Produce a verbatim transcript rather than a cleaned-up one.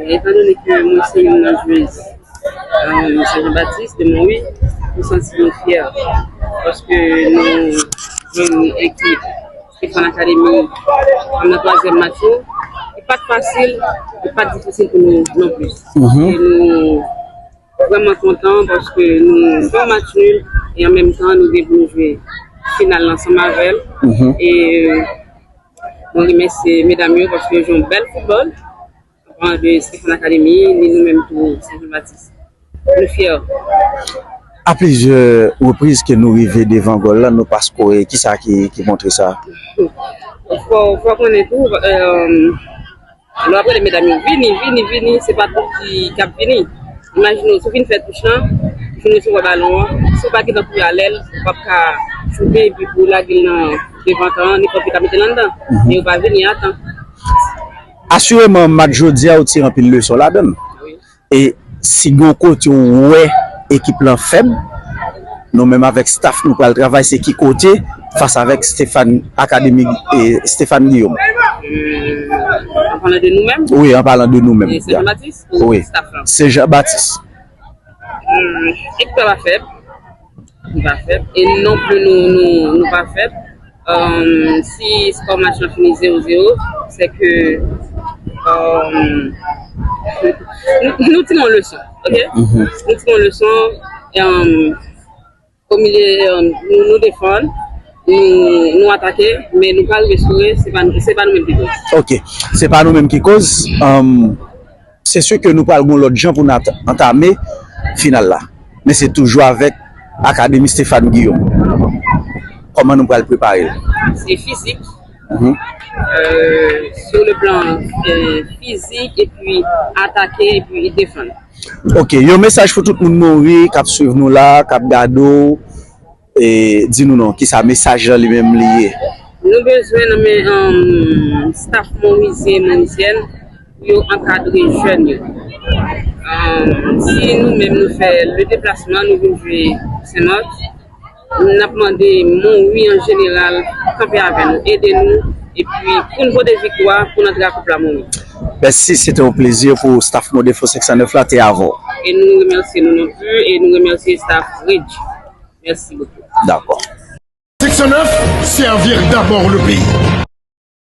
Etandone ke mwen se youn nan jwez, um, Sen Jan Batis de Monwi, nou santi nou fyè paske nou jwenn ekip Stéphane Academy nan twazyèm match yo. Li pa t fasil, li pa t difisil pou nou non plis. Mhm. E nou vrèman kontan paske nou fè yon match nul e an menm tan nou gen pou nou jwe final la ansanm avè l. Mhm. E mwen remèsye medam yo paske yo jwe yon bèl foutbòl. An palan de Stéphane Academy, ni nou menm tou, Sen Jan Batis. Nou fyè. A plizyè repriz ke nou rive devan gòl la, nou pa skore. Kisa ki, ki montre sa? Fò, fò konnen tou, um, lè w ap rele medam yo, vini, vini, vini, se pa tout ki, k ap vini. Imajine w, si w fin fè touch lan, fin resevwa balon an, si w pa gentan kouri alè l, ou p ap ka choute epi pou w lage l nan devan tan an, nenpòt ki ta mete l anndan. Mhm. Men yo pa vini a tan. Asireman, match jodi a, ou tire anpil leson ladan l. Wi. E si gen yon kote ou wè ekip lan fèb, nou menm avèk staff nou pral travay, se ki kote fas avèk Stéphane Academy e Stéphane Guillaume? Hmm, an palan de nou menm? Wi, an palan de nou menm. E Sen Jan Batis ou staff lan? Wi. Sen Jan Batis. Hmm, ekip la pa fèb. Nou pa fèb. E non pli nou, nou, nou pa fèb. Um, si skò match lan fini zewo zewo, se ke, um, nou, nou tire yon leson, ok? Mhm. Nou tire yon leson, um, o milye, um, nou, nou defann, nou, nou atake, men nou pa rive skore, se pa, se pa nou menm ki koz. Ok, se pa nou menm ki koz. Um, Se si ke nou pral gen yon lòt jan pou n at-, antame final la. Men se toujou avèk Akademi Stéphane Guillaume. Kòman nou pral prepare l? Se fizik. Mhm. Euh, sur le plan, euh, fizik, epi atake, epi defann. Ok, yon mesaj pou tout moun Monwi k ap swiv nou la, k ap gade w, e, di nou non, kisa mesaj lan li menm li ye? Nou bezwen nan men, um, staff Monwi e Monwisyèn pou yo ankadre jèn yo. Um, si nou menm nou fè le deplasman, nou vin jwe Senmak, n ap mande Monwi an jeneral kanpe avè nou, ede nou, epi pou n pote viktwa, pou n antre ak koup la Monwi. Mèsi, se te yon plezi pou staff Modefo senk san nèf la te avè w. E nou remèsye nou non pli, e nou remèsye staff Rich. Merci beaucoup. D'accord. Six cent neuf, servir d'abord le pays.